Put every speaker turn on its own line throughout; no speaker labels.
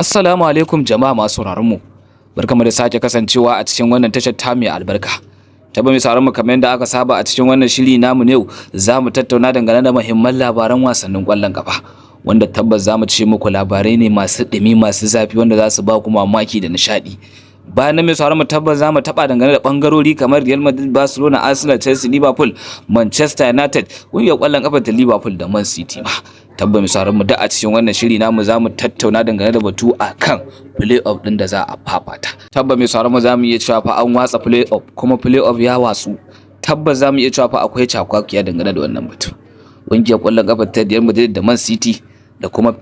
Assalamu alaikum jama'a masu sauraron mu. Barkamu da sake kasancewa a cikin wannan tashar ta mai albarka. Tabbas mai sauraron mu, kamar yadda aka saba a cikin wannan shiri namu ne za mu tattauna dangane da muhimman labaran wasannin ƙwallon ƙafa. Wanda tabbas za mu ce muku labarai ne masu ɗumi, masu zafi, wanda za su ba ku mamaki da nishaɗi. Bayan nan, mai sauraron mu, tabbas za mu taɓa dangane da ɓangarori kamar Real Madrid, Barcelona, Arsenal, Chelsea, Liverpool, Manchester United, ƙungiyar ƙwallon ƙafa ta Liverpool da Man City ma. Tabbas mai sauraron mu, duk a cikin wannan shiri namu za mu tattauna dangane da batu akan play-off din da za a fafata. Tabbas mai sauraron mu, za mu iya cewa fa an watsa play-off, kuma play-off ya watsu. Tabbas za mu iya cewa fa akwai cakwakiya dangane da wannan batu. Ƙungiyar ƙwallon ƙafa ta Real Madrid da Man City da kuma,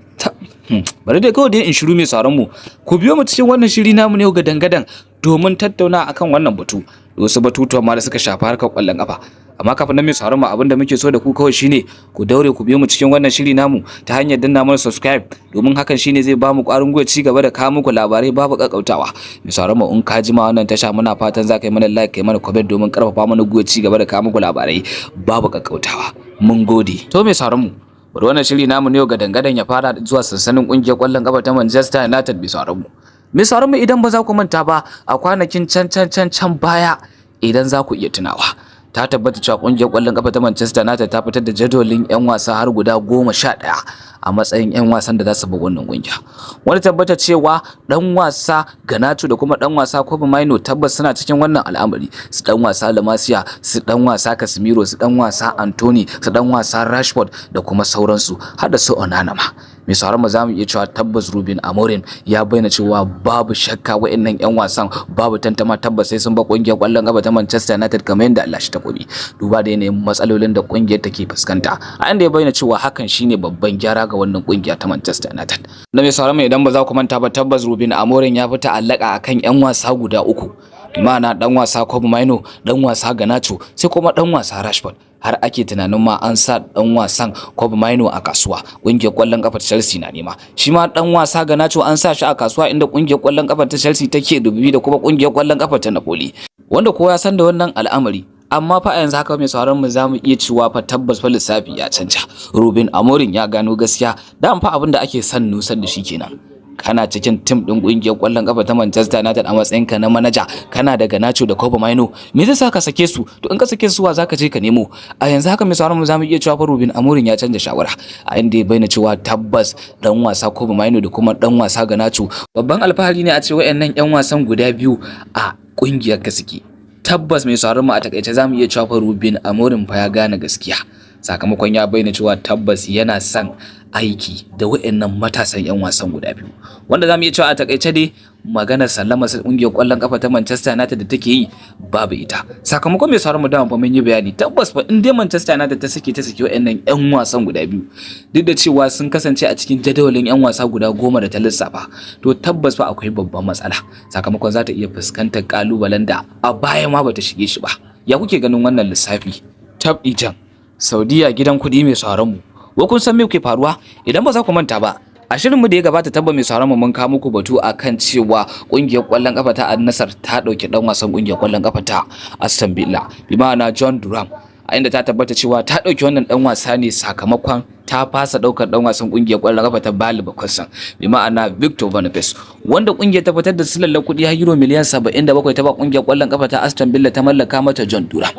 bari dai kawai dai in shiru. Mai sauraron mu, ku biyo mu cikin wannan shiri namu ne ga dangadan domin tattauna akan wannan batu da wasu batutuwan ma da suka shafi harkar ƙwallon ƙafa. Amma kafin nan, mai sauraron mu, abin da muke so da ku kawai shine ku daure ku biyo mu cikin wannan shiri namu ta hanyar danna mana subscribe, domin hakan shine zai bamu ƙwarin gwiwa ci gaba da kawo muku labarai babu kakkautawa. Mai sauraron mu, in ka ji ma wannan tasha, muna fatan za ka yi mana like, kai mana comment, domin karfafa mana gwiwa ci gaba da kawo muku labarai babu kakkautawa. Mun gode. To mai sauraron mu, bari wannan shiri namu ne ga dangadan ya fara zuwa sansanin kungiyar ƙwallon kafa ta Manchester United. Mai sauraron mu, idan ba za ku manta ba, a kwanakin can can can can baya, idan za ku iya tunawa, ta tabbata cewa kungiyar kwallon kafa ta Manchester United ta fitar da jadawalin 'yan wasa har guda 11 a matsayin 'yan wasan da za su bar wannan kungiya. Wani tabbata cewa dan wasa Garnacho da kuma dan wasa Kobbie Mainoo tabbas suna cikin wannan al'amari, su dan wasa Malacia, su dan wasa Casemiro, su dan wasa Antony, su dan wasa Rashford da kuma sauransu, har da su Onana ma. Mai sauraron mu, za mu iya cewa tabbas Ruben Amorim ya bayyana cewa babu shakka wa'annan 'yan wasan, babu tantama, tabbas sai sun ba kungiyar kwallon kafa ta Manchester United kamar yadda Allah shi takobi, duba da yanayin matsalolin da kungiyar take fuskanta, a inda ya bayyana cewa hakan shine babban gyara ga wannan kungiya ta Manchester United. Na mai sauraron mu, idan ba za ku manta ba, tabbas Ruben Amorim ya fi ta'allaka akan 'yan wasa guda uku, ma'ana dan wasa Kobbie Mainoo, dan wasa Garnacho, sai kuma dan wasa Rashford. Har ake tunanin ma an sa dan wasan Kobbie Mainoo a kasuwa, kungiyar kwallon kafa ta Chelsea na nema. Shi ma dan wasa Garnacho an sa shi a kasuwa, inda kungiyar kwallon kafa ta Chelsea take dubi da kuma kungiyar kwallon kafa ta Napoli, wanda kowa ya san da wannan al'amari. Amma fa a yanzu haka, mai sauraron mu, zamu iya cewa fa tabbas fa lissafi ya canja. Ruben Amorim ya gano gaskiya. Dan fa abin da ake son nusar da shi kenan, kana cikin team din kungiyar kwallon kafa ta Manchester United a matsayinka na manaja, kana da Garnacho da Kobbie Mainoo, me zai sa ka sake su? To in ka sake su, wa zaka je ka nemo? A yanzu haka, mai sauraron mu, zamu iya cewa fa Ruben Amorim ya canza shawara, a inda ya bayyana cewa tabbas dan wasa Kobbie Mainoo da kuma dan wasa Garnacho, babban alfahari ne a ce wayannan yan wasan guda biyu a kungiyar ka suke. Tabbas mai sauraron mu, a takaice zamu iya cewa fa Ruben Amorim fa ya gane gaskiya, sakamakon ya bayyana cewa tabbas yana son aiki da wayannan matasan 'yan wasan guda biyu, wanda zamu iya cewa a takaice dai maganar sallama kungiyar kwallon kafa ta Manchester United da take yi babu ita. Sakamakon, mai sauran mu, dama fa mun yi bayani, tabbas fa in dai Manchester United ta saki wayannan 'yan wasan guda biyu, duk da cewa sun kasance a cikin jadawalin 'yan wasa guda 10 da ta lissafa, to tabbas fa akwai babban matsala, sakamakon za ta iya fuskantar kalubalen da a baya ma bata shige shi ba. Ya kuke ganin wannan lissafi? Tabdijan Saudiya, gidan kuɗi. Mai sauran mu, wai kun san me ke faruwa? Idan ba za ku manta ba, a shirinmu da ya gabata, tabba mai sauran mu, mun kawo muku batu akan cewa kungiyar kwallon kafa ta Al Nassr ta dauki dan wasan kungiyar kwallon kafa ta Aston Villa, bi ma'ana Jhon Duran, a inda ta tabbata cewa ta dauki wannan dan wasa ne sakamakon ta fasa daukar dan wasan kungiyar kwallon kafa ta Bayer Leverkusen, bi ma'ana Victor Boniface, wanda kungiyar ta fitar da silallar kuɗi har euro miliyan 77 ta ba kungiyar kwallon kafa ta Aston Villa ta mallaka mata Jhon Duran.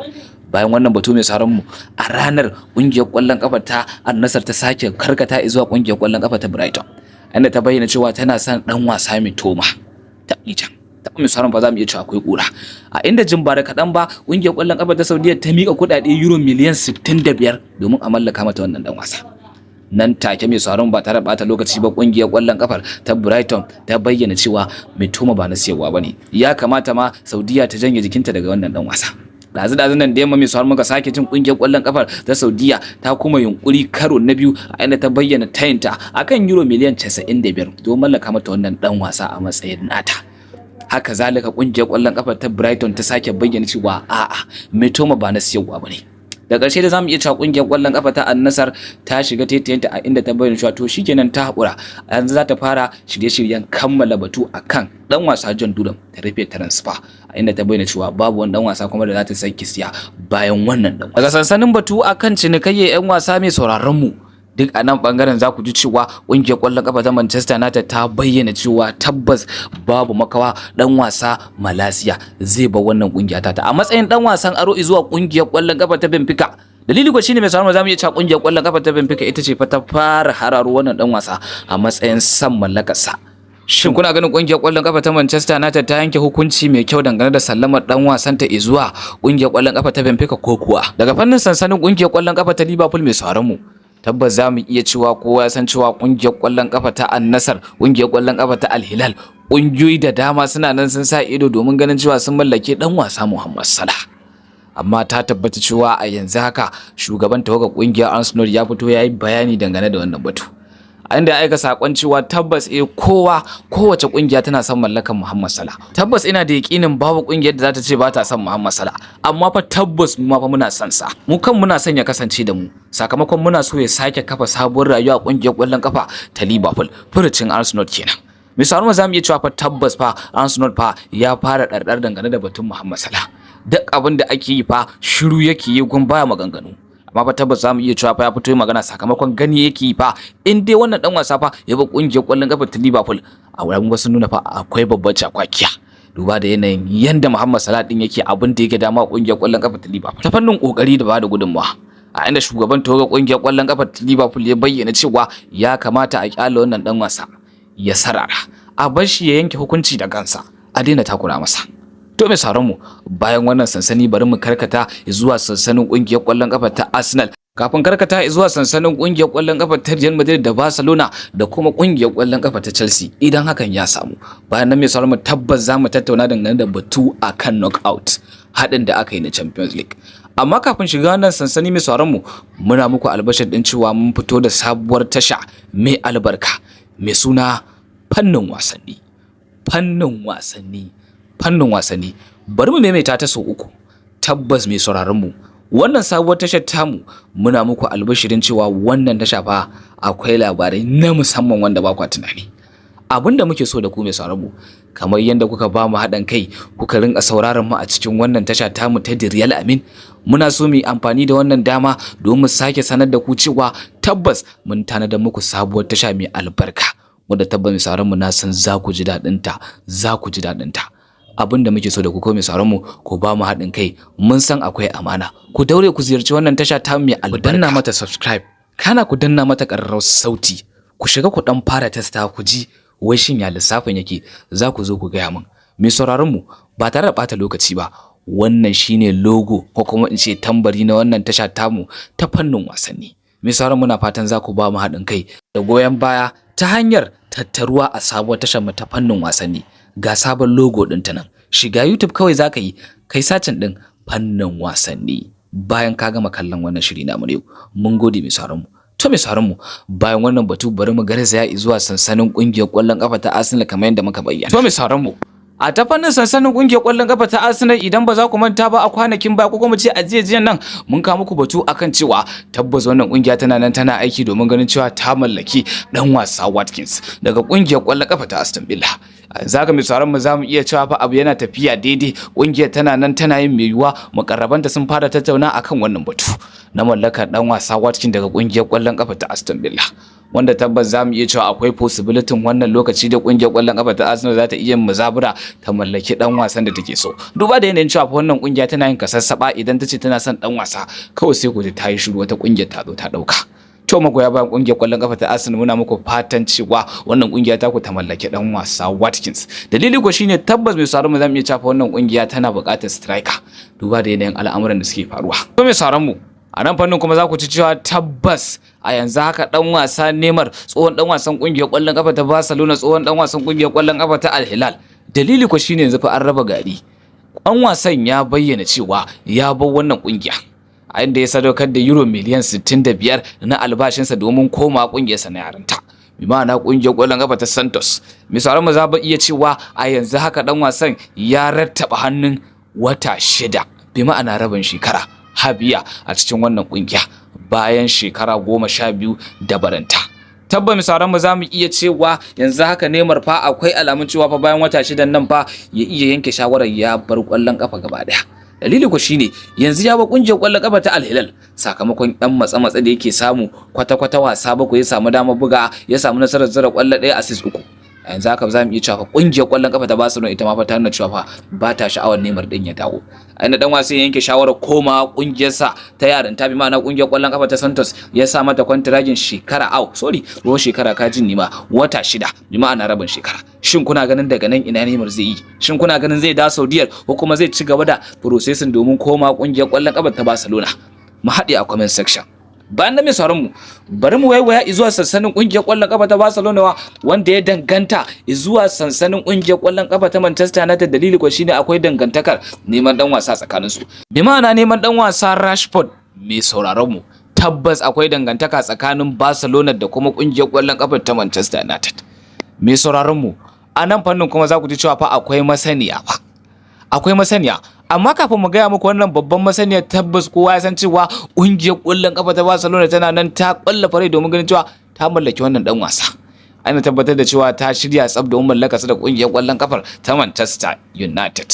Bayan wannan batu, mai sauran mu, a ranar kungiyar kwallon kafa ta Al Nassr ta sake karkata zuwa kungiyar kwallon kafa ta Brighton, inda ta bayyana cewa tana son dan wasa Mitoma. Ta can ta mai sauran fa za mu iya cewa akwai kura, a inda jin ba da kaɗan ba kungiyar kwallon kafa ta Saudiya ta mika kuɗaɗe euro miliyan 65 domin a mallaka mata wannan dan wasa. Nan take, mai sauran, ba tare da bata lokaci ba, kungiyar kwallon kafar ta Brighton ta bayyana cewa Mitoma ba na siyarwa bane, ya kamata ma Saudiya ta janye jikinta daga wannan dan wasa. Dazu dazu nan da yamma, mai sauran, muka sake jin kungiyar kwallon kafar ta Saudiya ta kuma yunkuri karo na biyu, a inda ta bayyana tayinta akan euro miliyan 95 don mallaka mata wannan dan wasa a matsayin nata. Haka zalika kungiyar kwallon kafar ta Brighton ta sake bayyana cewa a'a, Mitoma ba na siyarwa bane. Da ƙarshe da zamu iya cewa kungiyar kwallon kafa ta Al-Nassr ta shiga taitayinta, a inda ta bayyana cewa to shikenan, ta haƙura, yanzu za ta fara shirye-shiryen kammala batu akan dan wasa Jhon Durham, ta rufe transfer, a inda ta bayyana cewa babu wani dan wasa kuma da za ta sake siya bayan wannan dan. Daga sansanin batu akan cinikayyar 'yan wasa, mai sauraron mu, Duk a nan bangaren za ku ji cewa ƙungiyar ƙwallon ƙafa ta Manchester United ta bayyana cewa tabbas babu makawa dan wasa Malacia zai bar wannan ƙungiya ta a matsayin dan wasan aro zuwa ƙungiyar ƙwallon ƙafa ta Benfica. Dalili kuwa shine, mai sauraro, zamu iya cewa ƙungiyar ƙwallon ƙafa ta Benfica ita ce fa ta fara hararo wannan dan wasa a matsayin san mallakarsa. Shin kuna ganin ƙungiyar ƙwallon ƙafa ta Manchester United ta yanke hukunci mai kyau dangane da sallamar dan wasan ta zuwa ƙungiyar ƙwallon ƙafa ta Benfica ko kuwa? Daga fannin sansanin ƙungiyar ƙwallon ƙafa ta Liverpool, mai sauraron mu, tabbas za mu iya cewa kowa ya san cewa ƙungiyar ƙwallon ƙafa ta Al Nassr, ƙungiyar ƙwallon ƙafa ta Al Hilal, ƙungiyoyi da dama suna nan sun sa ido domin ganin cewa sun mallake dan wasa Muhammad Salah. Amma ta tabbata cewa a yanzu haka shugaban tawagar ƙungiyar Arsenal ya fito ya yi bayani dangane da wannan batu, a inda ya aika sakon cewa tabbas kowa, kowace kungiya tana son mallakan Muhammad Salah. Tabbas ina da yakinin babu kungiyar da za ta ce ba ta son Muhammad Salah, amma fa tabbas mu ma fa muna son sa. Mu kan muna son ya kasance da mu, sakamakon muna so ya sake kafa sabuwar rayuwa a kungiyar kwallon kafa ta Liverpool. Furucin Arsenal kenan. Misali mu, zamu iya cewa fa tabbas fa Arsenal fa ya fara ɗarɗar dangane da batun Muhammad Salah. Duk abin da ake yi fa shiru yake yi, gun baya maganganu, amma fa tabbas zamu iya cewa fa ya fito magana sakamakon gani yake yi fa in dai wannan dan wasa fa ya bar kungiyar kwallon kafa ta Liverpool, a wurin wasu nuna fa akwai babbar cakwakiya, duba da yanayin yanda Muhammad Salah din yake abin da yake dama kungiyar kwallon kafa ta Liverpool ta fannin kokari da bada gudunmawa. A inda shugaban tawagar kungiyar kwallon kafa ta Liverpool ya bayyana cewa ya kamata a kyale wannan dan wasa ya sarara, a bar shi ya yanke hukunci da kansa, a daina takura masa. To mai sauran mu, bayan wannan sansani bari mu karkata zuwa sansanin kungiyar kwallon kafa ta Arsenal, kafin karkata zuwa sansanin kungiyar kwallon kafa ta Real Madrid da Barcelona da kuma kungiyar kwallon kafa ta Chelsea idan hakan ya samu. Bayan nan, mai sauran mu, tabbas za mu tattauna dangane da batu akan knockout haɗin da aka yi na Champions League. Amma kafin shiga wannan sansani, mai sauran mu, muna muku albashir din cewa mun fito da sabuwar tasha mai albarka mai suna Fannin Wasanni. Fannin Wasanni, Fannin Wasanni. Bari mu maimaita ta sau uku. Tabbas mai sauraron mu, wannan sabuwar tashar tamu, muna muku albashirin cewa wannan tasha fa akwai labarai na musamman wanda ba kwa tunani. Abin da muke so da ku, mai sauraron mu, kamar yadda kuka ba mu haɗin kai kuka rinka sauraron mu a cikin wannan tasha tamu ta The Real Amin, muna so mu yi amfani da wannan dama domin mu sake sanar da ku cewa tabbas mun tanadar muku sabuwar tasha mai albarka, wadda tabbas, mai sauraron mu, na san za ku ji daɗin ta, za ku ji daɗin ta. Abin da muke so da ku ko, mai sauraron mu, ku ba mu haɗin kai. Mun san akwai amana. Ku daure ku ziyarci wannan tasha ta mai albarka, ku danna mata subscribe, kana ku danna mata ƙararrawar sauti, ku shiga ku dan fara testa ku ji wai shin ya lissafin yake. Za ku zo ku gaya min. Mai sauraron mu, ba tare da ɓata lokaci ba, wannan shine logo ko kuma in ce tambari na wannan tasha tamu ta Fannin Wasanni. Mai sauraron, muna fatan za ku ba mu haɗin kai da goyon baya ta hanyar tattaruwa a sabuwar tashar mu ta Fannin Wasanni. Ga sabon logo ɗin ta nan. Shiga YouTube kawai za ka yi kai searching ɗin Fannin Wasanni bayan ka gama kallon wannan shiri namu ne. Mun gode, mai sauraron mu. To mai sauraron mu, bayan wannan batu bari mu garzaya zuwa sansanin kungiyar ƙwallon ƙafa ta Arsenal kamar yadda muka bayyana. To mai sauraron mu, a ta fannin sansanin kungiyar ƙwallon ƙafa ta Arsenal, idan ba za ku manta ba, a kwanakin baya ko kuma ce a jiya nan, mun kawo muku batu akan cewa tabbas wannan kungiya tana nan tana aiki domin ganin cewa ta mallaki dan wasa Watkins daga kungiyar ƙwallon ƙafa ta Aston Villa. Zaka mai sauraron mu, zamu iya cewa fa abu yana tafiya daidai. Kungiyar tana nan tana yin mai yiwuwa, mukarrabanta sun fara tattauna akan wannan batu na mallakar dan wasa Watkins daga kungiyar ƙwallon ƙafa ta Aston Villa, wanda tabbas za mu iya cewa akwai possibility wannan lokaci da kungiyar ƙwallon ƙafa ta Arsenal za ta iya muzabura ta mallaki dan wasan da take so, duba da yanayin cewa wannan kungiya tana yin kasassaba. Idan ta ce tana son dan wasa, kawai sai ku ji ta yi shiru, wata kungiyar ta zo ta dauka. To magoya bayan kungiyar ƙwallon kafa ta Arsenal, muna muku fatan cewa wannan kungiya ta ku ta mallaki dan wasa Watkins. Dalili ko shine, tabbas mai sauraron mu, zamu iya cewa wannan kungiya tana buƙatar striker, duba da yanayin al'amuran da suke faruwa. To mai sauraron mu, a nan fannin kuma za ku ci cewa tabbas a yanzu haka dan wasa Neymar, tsohon dan wasan kungiyar ƙwallon kafa ta Barcelona, tsohon dan wasan kungiyar ƙwallon kafa ta Al Hilal, dalili ko shine yanzu fa an raba gari. Dan wasan ya bayyana cewa ya bar wannan kungiya, a inda ya sadaukar da euro miliyan 65 na albashinsa domin koma kungiyarsa na yarinta, bi ma'ana kungiyar ƙwallon kafa ta Santos. Misalan mu, za iya cewa a yanzu haka dan wasan ya rattaba hannun wata 6, bi ma'ana rabin shekara habiya a cikin wannan kungiya bayan shekara 12 da baranta. Tabba misalan mu, za mu iya cewa yanzu haka Neymar fa akwai alamun cewa fa bayan wata 6n nan fa ya iya yanke shawarar ya bar ƙwallon kafa gaba daya. Dalili ko shine yanzu ya ba kungiyar kwallon kafa ta Al Hilal sakamakon dan matsa-matsa da yake samu kwata-kwata wasa 7 ya samu damar buga, ya samu nasarar zira kwallo 1, assist 3. Yanzu haka za mu iya cewa kungiyar kwallon kafa ta Barcelona ita ma fa ta nuna cewa fa ba ta sha'awar Neymar din ya dawo. A inda dan wasan ya yanke shawarar koma kungiyarsa ta yarinta, bi ma'ana kungiyar kwallon kafa ta Santos, ya sa mata kwantiragin shekara, au sorry, ko shekara ka jin nima, wata 6, bi ma'ana rabin shekara. Shin kuna ganin daga nan ina Neymar zai yi? Shin kuna ganin zai dawo Saudiyar ko kuma zai ci gaba da processing domin koma kungiyar kwallon kafa ta Barcelona? Mu haɗe a comment section. Bayan da mai sauran mu, bari mu waiwaya zuwa sansanin kungiyar kwallon kafa ta Barcelona wanda ya danganta zuwa sansanin kungiyar kwallon kafa ta Manchester United. Dalili ko shine akwai dangantakar neman dan wasa tsakanin su, bi ma'ana neman dan wasa Rashford. Mai sauraron mu, tabbas akwai dangantaka tsakanin Barcelona da kuma kungiyar kwallon kafa ta Manchester United. Mai sauraron mu, a nan fannin kuma za ku ji cewa fa akwai masaniya, fa akwai masaniya. Amma kafin mu gaya muku wannan babban masaniya, tabbas kowa ya san cewa ƙungiyar ƙwallon ƙafa ta Barcelona tana nan ta ƙwalla fare domin ganin cewa ta mallaki wannan dan wasa. Ana tabbatar da cewa ta shirya tsab domin mallaka su da ƙungiyar ƙwallon ƙafar ta Manchester United,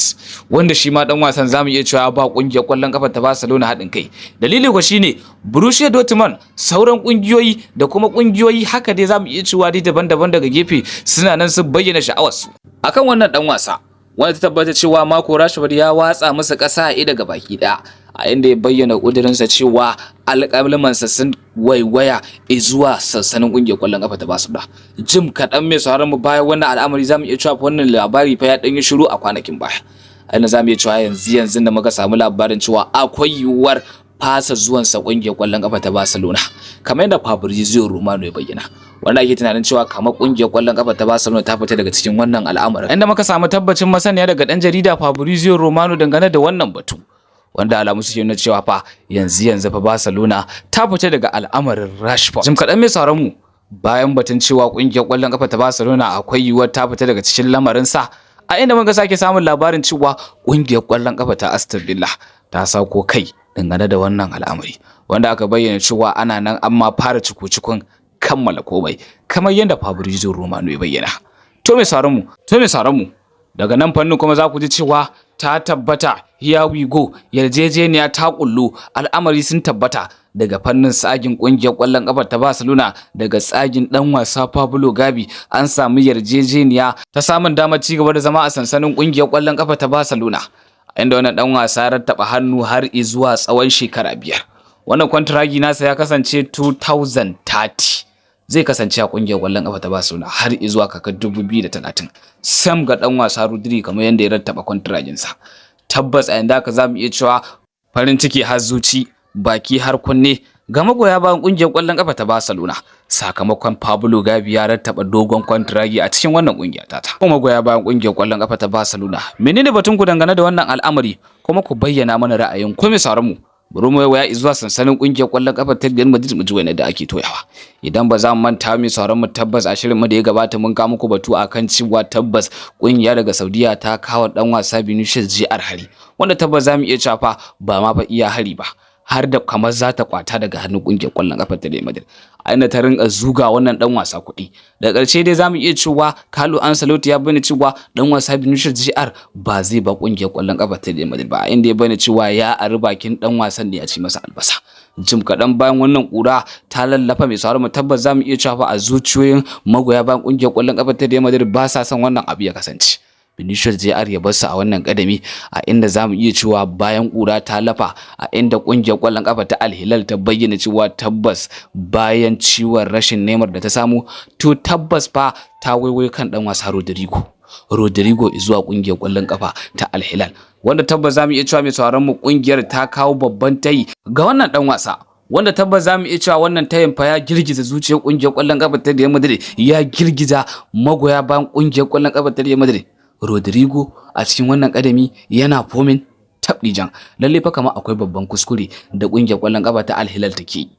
wanda shi ma dan wasan zamu iya cewa ba ƙungiyar ƙwallon ƙafar ta Barcelona haɗin kai. Dalili ko shine Borussia Dortmund, sauran ƙungiyoyi da kuma ƙungiyoyi haka dai zamu iya cewa dai daban-daban daga gefe suna nan sun bayyana sha'awarsu akan wannan dan wasa, wanda ta tabbata cewa Marco Rashford ya watsa masa ƙasa a daga baki ɗaya, a inda ya bayyana ƙudurinsa cewa alƙalmansa sun waiwaya zuwa sansanin ƙungiyar ƙwallon ƙafa ta Barcelona. Jim kaɗan, mai sauraron mu, bayan wannan al'amari zamu iya cewa wannan labari fa ya ɗan yi shiru a kwanakin baya. A inda zamu iya cewa yanzu yanzu da muka samu labarin cewa akwai yiwuwar fasa zuwansa ƙungiyar ƙwallon ƙafa ta Barcelona, kamar yadda Fabrizio Romano ya bayyana, wanda ake tunanin cewa kamar ƙungiyar ƙwallon ƙafa ta Barcelona ta fita daga cikin wannan al'amarin, inda muka samu tabbacin masaniya daga ɗan jarida Fabrizio Romano dangane da wannan batu, wanda alamu suke nuna cewa fa yanzu yanzu fa Barcelona ta fita daga al'amarin Rashford. Jim kaɗan, mai sauran mu, bayan batun cewa ƙungiyar ƙwallon ƙafa ta Barcelona akwai yiwuwar ta fita daga cikin lamarin sa, a inda muka sake samun labarin cewa ƙungiyar ƙwallon ƙafa ta Aston Villa ta sauko kai dangane da wannan al'amari, wanda aka bayyana cewa ana nan amma fara cuku-cukun kammala komai, kamar yadda Fabrizio Romano ya bayyana. To mai sauran mu, daga nan fannin kuma za ku ji cewa ta tabbata, here we go, yarjejeniya ta kullu, al'amari sun tabbata daga fannin tsagin kungiyar kwallon kafa ta Barcelona, daga tsagin dan wasa Pablo Gavi. An samu yarjejeniya ta samun damar ci gaba da zama a sansanin kungiyar kwallon kafa ta Barcelona, inda wannan dan wasa ya rattaba hannu har zuwa tsawon shekara 5. Wannan kwantiragi nasa ya kasance 2030, zai kasance a kungiyar kwallon kafa ta Barcelona har zuwa kakar 2030. Sam ga dan wasa Rodri, kamar yadda ya rattaba kwantiragin sa. Tabbas a yanzu haka zamu iya cewa farin ciki har zuci, baki har kunne ga magoya bayan kungiyar kwallon kafa ta Barcelona, sakamakon Pablo Gavi ya rattaba dogon kwantiragi a cikin wannan kungiya ta. Kuma magoya bayan kungiyar kwallon kafa ta Barcelona, menene batun ku dangane da wannan al'amari? Kuma ku bayyana mana ra'ayin ku. Mai sauran mu, bari mu waya zuwa sansanin kungiyar kwallon kafa ta Real Madrid mu ji wani da ake toyawa. Idan ba za mu manta, mai sauran mu, tabbas a shirin mu da ya gabata mun kawo muku batu akan cewa tabbas kungiya daga Saudiya ta kawo dan wasa Vinicius JR hari, wanda tabbas za mu iya cewa fa ba ma fa iya hari ba, har da kamar za ta kwata daga hannun kungiyar kwallon kafa ta Real Madrid, a inda ta rinka zuga wannan dan wasa kuɗi. Daga ƙarshe dai zamu iya cewa Carlo Ancelotti ya bayyana cewa dan wasa Vinicius JR ba zai ba kungiyar kwallon kafa ta Real Madrid ba, inda ya bayyana cewa ya ari bakin dan wasan ne ya ci masa albasa. Jim kaɗan bayan wannan ƙura ta lallafa, mai sauran mu, tabbas zamu iya cewa fa a zuciyoyin magoya bayan kungiyar kwallon kafa ta Real Madrid ba sa son wannan abu ya kasance, Vinicius JR ya bar su a wannan kadami, a inda zamu iya cewa bayan ƙura ta lafa, a inda ƙungiyar ƙwallon ƙafa ta Al Hilal ta bayyana cewa tabbas bayan ciwon rashin Neymar da ta samu, to tabbas fa ta waiwayo kan dan wasa Rodrigo zuwa ƙungiyar ƙwallon ƙafa ta Al Hilal, wanda tabbas zamu iya cewa, mai sauraron mu, ƙungiyar ta kawo babban tayi ga wannan dan wasa, wanda tabbas zamu iya cewa wannan tayin fa ya girgiza zuciyar ƙungiyar ƙwallon ƙafa ta Real Madrid, ya girgiza magoya bayan ƙungiyar ƙwallon ƙafa ta Real Madrid. Rodrigo a cikin wannan kadami yana forming tabdijan. Lalle fa kamar akwai babban kuskure da kungiyar ƙwallon ƙafa ta Al Hilal take yi.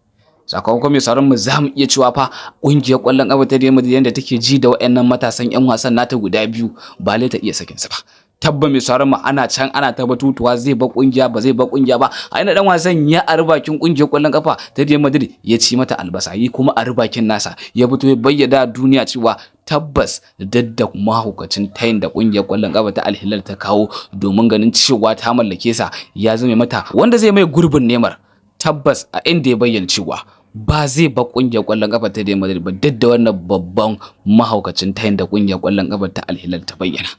Sakamakon, mai sauran mu, zamu iya cewa fa kungiyar ƙwallon ƙafa ta Real Madrid yanda take ji da wayannan matasan yan wasan nata guda biyu, ba lai ta iya sakin su ba. Tabba mai sauran mu, ana can ana ta batutuwa zai ba kungiya, ba zai ba kungiya ba, a ina dan wasan ya ari bakin kungiyar kwallon kafa ta Real Madrid ya ci mata albasa, yi kuma ari bakin nasa ya fito ya bayyana duniya cewa tabbas dadda mahaukacin tayin da kungiyar kwallon kafa ta Al Hilal ta kawo domin ganin cewa ta mallake sa ya zame mata wanda zai mai gurbin Neymar. Tabbas a inda ya bayyana cewa ba zai ba kungiyar kwallon kafa ta Real Madrid ba, duk da wannan babban mahaukacin tayin da kungiyar kwallon kafa ta Al Hilal ta bayyana.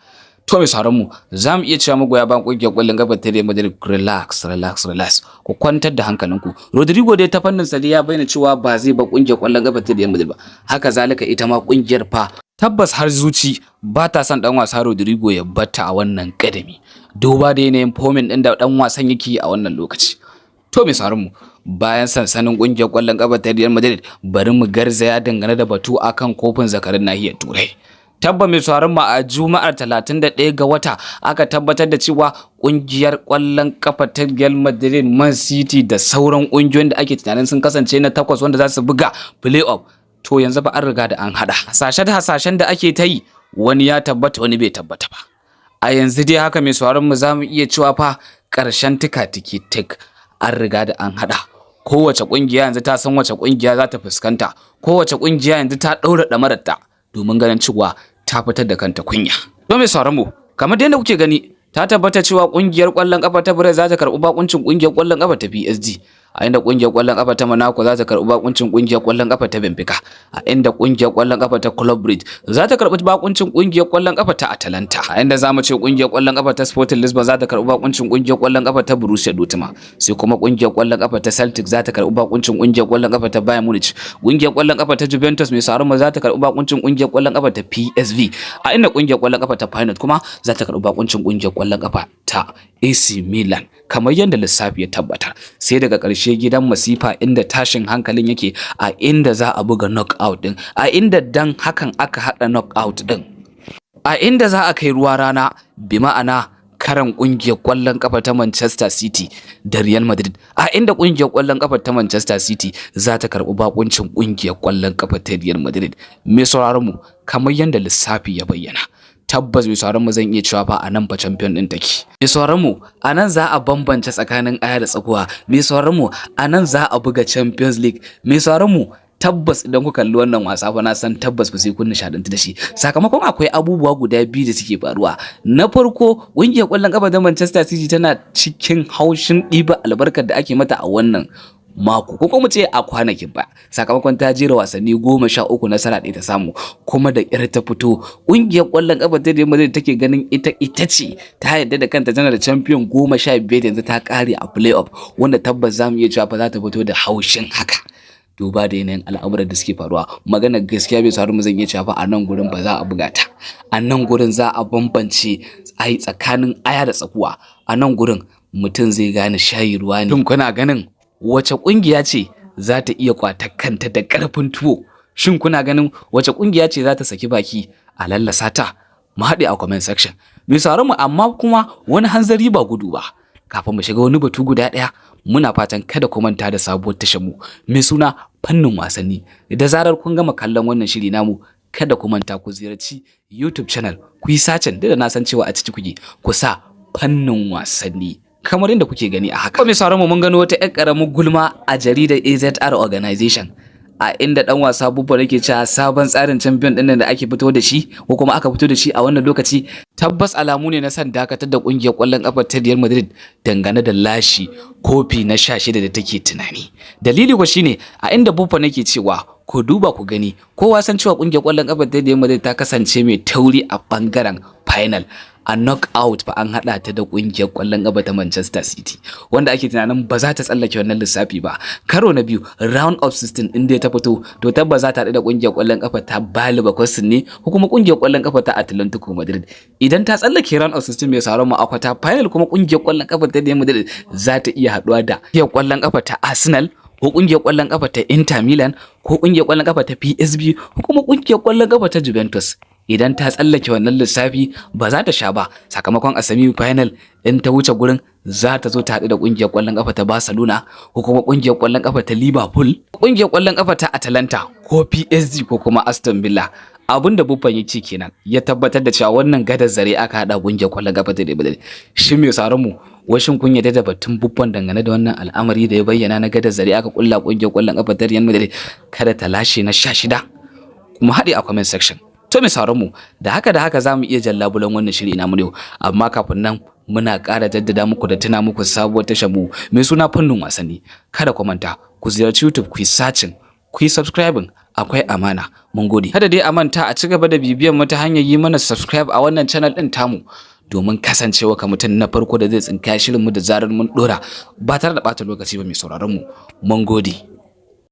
To mai sauran mu, za mu iya cewa magoya bayan kungiyar kwallon kafa ta Real Madrid, relax, relax, relax, ku kwantar da hankalinku. Rodrygo dai ta fannin sa ya bayyana cewa ba zai ba kungiyar kwallon kafa ta Real Madrid ba. Haka zalika ita ma kungiyar fa tabbas har zuci ba ta son dan wasa Rodrygo ya batta a wannan kadami, duba da yanayin forming din da dan wasan yake a wannan lokaci. To mai sauran mu, bayan sansanin kungiyar kwallon kafa ta Real Madrid, bari mu garzaya dangane da batu akan kofin zakarin nahiyar Turai. Tabba mai sauran mu, a Juma'ar 31 ga wata aka tabbatar da cewa kungiyar kwallon kafa ta Real Madrid, Man City da sauran kungiyoyin da ake tunanin sun kasance na takwas wanda za su buga play-off. To yanzu ba an riga da an hada hasashen hasashen da ake ta yi, wani ya tabbata, wani bai tabbata ba. A yanzu dai haka mai sauran mu, zamu iya cewa fa karshen tika tiki tik, an riga da an hada. Kowace kungiya yanzu ta san wace kungiya za ta fuskanta. Kowace kungiya yanzu ta daura damararta domin ganin cewa ta fitar da kanta kunya. Don mai sauran mu, kamar dai kuke gani, ta tabbata cewa kungiyar kwallon kafa ta Brest za ta karɓi bakuncin kungiyar kwallon kafa ta PSG, a inda kungiyar kwallon kafa ta Monaco za ta karɓi bakuncin kungiyar kwallon kafa ta Benfica, a inda kungiyar kwallon kafa ta Club Brugge za ta karɓi bakuncin kungiyar kwallon kafa ta Atalanta, a inda zamu ce kungiyar kwallon kafa ta Sporting Lisbon za ta karɓi bakuncin kungiyar kwallon kafa ta Borussia Dortmund, sai kuma kungiyar kwallon kafa ta Celtic za ta karɓi bakuncin kungiyar kwallon kafa ta Bayern Munich. Kungiyar kwallon kafa ta Juventus, mai sauran mu, za ta karɓi bakuncin kungiyar kwallon kafa ta PSV, a inda kungiyar kwallon kafa ta Feyenoord kuma za ta karɓi bakuncin kungiyar kwallon kafa ta AC Milan, kamar yadda lissafi ya tabbatar. Sai daga ƙarshe gidan masifa inda tashin hankalin yake, a inda za a buga knockout din, a inda dan hakan aka haɗa knockout din, a inda za a kai ruwa rana, bi ma'ana karan kungiyar kwallon kafa ta Manchester City da Real Madrid, a inda kungiyar kwallon kafa ta Manchester City za ta karɓi bakuncin kungiyar kwallon kafa ta Real Madrid. Mai sauraron mu, kamar yadda lissafi ya bayyana, tabbas mai sauraron mu, zan iya cewa fa a nan fa champion din take. Mai sauraron mu, a nan za a bambance tsakanin aya da tsakuwa. Mai sauraron mu, a nan za a buga Champions League. Mai sauraron mu, tabbas idan ku kalli wannan wasa fa, na san tabbas ba sai kun nishadantu da shi, sakamakon akwai abubuwa guda biyu da suke faruwa. Na farko, ƙungiyar ƙwallon ƙafa ta Manchester City tana cikin haushin ɗiba albarkar da ake mata a wannan mako, ko kuma ce a kwanakin ba, sakamakon ta jera wasanni 13, nasara ɗaya ta samu kuma da ƙyar ta fito. Ƙungiyar ƙwallon ƙafa ta Real Madrid take ganin ita ita ce, ta yarda da kanta tana da champion 15, yanzu ta ƙare a play-off, wanda tabbas za mu iya cewa fa za ta fito da haushin haka, duba da yanayin al'amuran da suke faruwa. Maganar gaskiya, bai saru mu, zan iya cewa fa a nan gurin ba za a buga ta, a nan gurin za a bambance ai tsakanin aya da tsakuwa, a nan gurin mutum zai gane shayi ruwa ne. Kuna ganin wace kungiya ce za ta iya kwatar kanta da ƙarfin tuwo? Shin kuna ganin wace kungiya ce za ta saki baki a lallasa ta? Mu haɗe a comment section, mai sauraron mu. Amma kuma wani hanzari ba gudu ba, kafin mu shiga wani batu guda ɗaya, muna fatan kada ku manta da sabuwar tashar mu mai suna Fannin Wasanni. Da zarar kun gama kallon wannan shiri namu, kada ku manta ku ziyarci YouTube channel, ku yi searching, da na san cewa a ciki kuke, ku sa Fannin Wasanni kamar yadda kuke gani a haka. Mai sauran mu, mun gano wata ƴar ƙaramin gulma a jaridar AZR Organization, a inda dan wasa Buffon yake cewa sabon tsarin champion din da ake fito da shi, ko kuma aka fito da shi a wannan lokaci, tabbas alamu ne na son dakatar da kungiyar kwallon kafa ta Real Madrid dangane da lashi kofi na 16 da take tunani. Dalili ko shine a inda Buffon yake cewa ku duba ku gani, kowa san cewa kungiyar kwallon kafa ta Real Madrid ta kasance mai tauri a bangaren final. A knockout fa an hada ta da kungiyar kwallon kafa ta Manchester City, wanda ake tunanin ba za ta tsallake wannan lissafi ba. Karo na biyu, round of 16, inda ta fito, to tabbas za ta haɗu da kungiyar kwallon kafa ta Bayer Leverkusen ne ko kuma kungiyar kwallon kafa ta Atlantico Madrid. Idan ta tsallake round of 16, mai sauran mu, a quarter final kuma kungiyar kwallon kafa ta Real Madrid za ta iya haɗuwa da kungiyar kwallon kafa ta Arsenal, ko kungiyar kwallon kafa ta Inter Milan, ko kungiyar kwallon kafa ta PSV, ko kuma kungiyar kwallon kafa ta Juventus. Idan ta tsallake wannan lissafi, ba za ta sha ba, sakamakon a semi final in ta wuce gurin, za ta zo ta haɗu da ƙungiyar ƙwallon ƙafa ta Barcelona, ko kuma ƙungiyar ƙwallon ƙafa ta Liverpool, ƙungiyar ƙwallon ƙafa ta Atalanta, ko PSG, ko kuma Aston Villa. Abin da Buffon ya ce kenan, ya tabbatar da cewa wannan gadar zare aka haɗa ƙungiyar ƙwallon ƙafa ta Real Madrid. Shin mai sauraron mu, wai shin kun yarda da batun Buffon dangane da wannan al'amari da ya bayyana na gadar zare aka kulla ƙungiyar ƙwallon ƙafa ta Real Madrid kada ta lashe na 16? Kuma haɗe a comment section. To, mai sauraron mu, da haka za mu iya jallabulan wannan shiri namu yau, amma kafin nan muna ƙara jaddada muku da tuna muku sabuwar tashar mu mai suna Fannin Wasanni. Kada ku manta ku ziyarci YouTube, ku yi searching, ku yi subscribing. Akwai amana. Mun gode. Kada dai a manta a ci gaba da bibiyan mu ta hanyar yi mana subscribe a wannan channel din tamu, domin kasancewa ka mutum na farko da zai tsinka shirin mu da zarar mun dora ba tare da ɓata lokaci ba. Mai sauraron mu, mun gode.